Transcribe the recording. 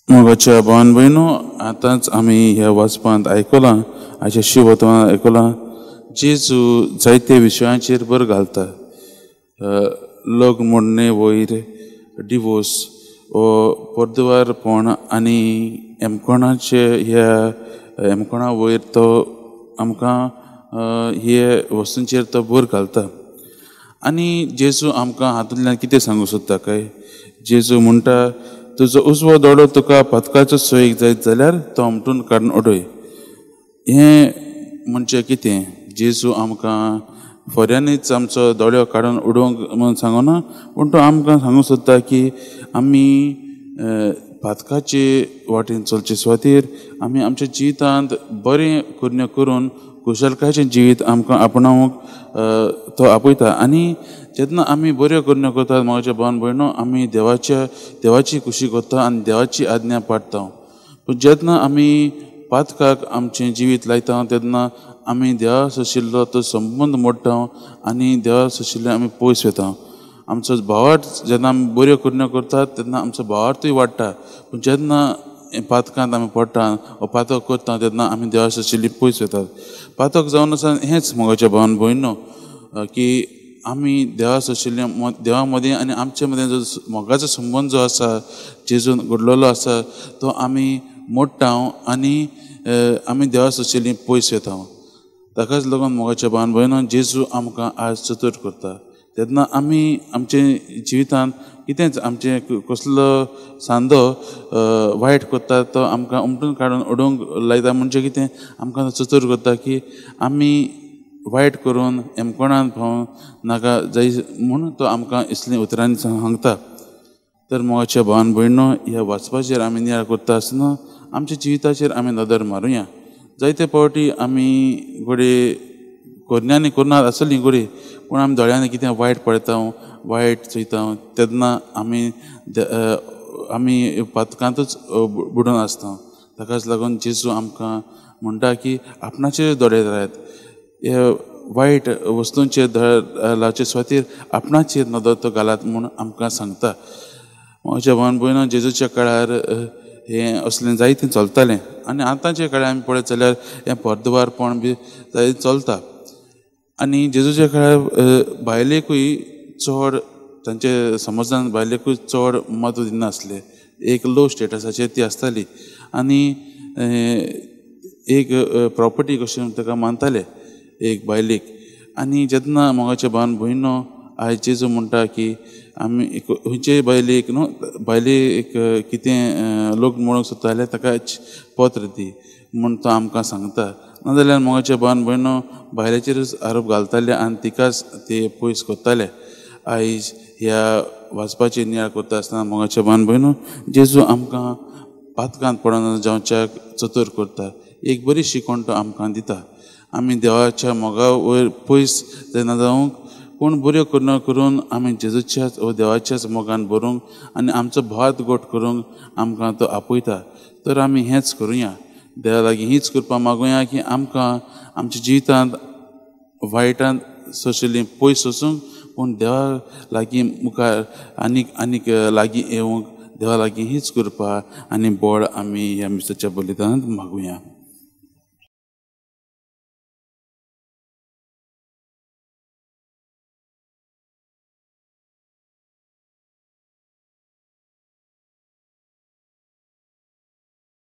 मोगाच्या भावान भयणो, आतांच आमी ह्या वाचपांत आयकलां, हाच्या शिवतांत आयकलां, जेजू जायते विशयांचेर भर घालता. लग्न मोडणे वयर डिवोर्स वो परदवारपण आनी एमकोणाचे ह्या एमकोणा वयर तो आमकां हे वस्तूंचेर तो भर घालता. आनी जेजू आमकां हातूंतल्यान कितें सांगूंक सोदता काय? जेजू म्हणटा, तुजो उजवो दोळो तुका पथकाचो सोयीक जायत जाल्यार तो आमटून काडून उडय. हें म्हणजे कितें? जेजू आमकां खऱ्यांनीच आमचो दोळो काडून उडोवंक म्हणून सांगना, पूण तो आमकां सांगूंक सोदता की आमी पातकाचे वाटेन चलचे सुवातेर आमी आमच्या जिवितांत बरें करण्यो करून कुशलकायेचें जिवीत आमकां आपणावंक तो आपयता. आनी जेन्ना आमी बऱ्यो करण्यो करतात मोगाच्या भावान भयणो, आमी देवाची खुशी करता आनी देवाची आज्ञा पाळटा. पूण जेन्ना आमी पातकाक आमचें जिवीत लायता तेन्ना आमी देवा सोशिल्लो तो संबंद मोडटा आनी देवा सोशिल्ले आमी पयस वता. आमचो भावार्थ जेन्ना आमी बऱ्यो करण्यो करतात तेन्ना आमचो भावार्थूय वाडटा, पूण जेन्ना पातकांत आमी पडटा वा पातक करता तेन्ना आमी देवा सोशिल्ली पयस वतात. पातक जावन आसा हेंच मोगाच्या भावान भयणो की आमी देवा सोशिल्ले देवा मदीं आनी आमचे मदीं जो मोगाचो संबंद जो आसा जेजून घडलेलो आसा तो आमी मोडटा आनी आमी देवा सोशिल्ली पयस वता. ताकाच लागून मोगाच्या भावान भयणो जेजू आमकां आज चतूर करता. तेन्ना आमी आमचे जिवितांत कितेंच आमचें कसलो सांदो वायट करता तो आमकां उमटून काडून उडोवंक लायता. म्हणजे कितें आमकां चतूर करता की आमी वायट करून एमकोणान पावूं नाका जाय म्हूण तो आमकां इसलीं उतरांनी सांगता. तर मोगाच्या भावान भयणो, ह्या वाचपाचेर आमी नियाळ करता आसतना आमच्या जिविताचेर आमी नदर मारुया. जायते फावटी आमी घडये करण्यांनी करनात आसली घडये, पूण आमी दोळ्यांनी कितें वायट पळयता, वायट चोयता तेन्ना आमी आमी पातकांतूच बुडून आसता. ताकाच लागून जेजू आमकां म्हणटा की आपणाचेर दोळे रायात, हे वायट वस्तूंचेर दोळे लावचे सुवातेर आपणाचेर नदर तो घालात म्हूण आमकां सांगता. म्हज्या भावान भयणो, जेजूच्या काळार हें असलें जायतें चलतालें आनी आतांच्या काळार आमी पळयत जाल्यार हें परदवारपण बी जायतें चलता. आनी जेजूच्या काळार बायलेकूय चड तांचे समाजान बायलेकूय चड म्हत्व दिनासलें, एक लो स्टेटसाचेर ती आसताली आनी एक प्रोपर्टी कशें ताका मानताले एक बायलेक. आनी जेन्ना मोगाच्या भावान भयणो आयज जेजू म्हणटा की आमी खंयचेय बायलेक न्हू बायलेक कितें लग्न म्हणूंक सोदता जाल्यार ताका पत्र दी म्हूण तो आमकां सांगता. नाजाल्यार मोगाच्या भावान भयणो बायलेचेरूच आरोप घालताले आनी तिकाच ते पयस करताले. आयज ह्या वाचपाचेर नियाळ करता आसतना मोगाच्या भावान भयणो जेजू आमकां पातकांत पडना जावच्याक चतूर करता, एक बरी शिकवण तो आमकां दिता. आमी देवाच्या मोगा वयर पयस जायना जावंक, पूण बऱ्यो करण्यो करून आमी जेजूच्याच व देवाच्याच मोगान भरूंक आनी आमचो भात गोट करूंक आमकां तो आपयता. तर आमी हेंच करुया, देवा लागीं हीच कृपा मागुया की आमकां आमच्या जिवितांत वायटांत सोशिल्लीं पयस वचूंक, पूण देवा लागीं मुखार आनीक आनीक लागीं येवंक देवा लागीं हीच कृपा आनी बळ आमी ह्या मिसाच्या बलिदानांत मागुया.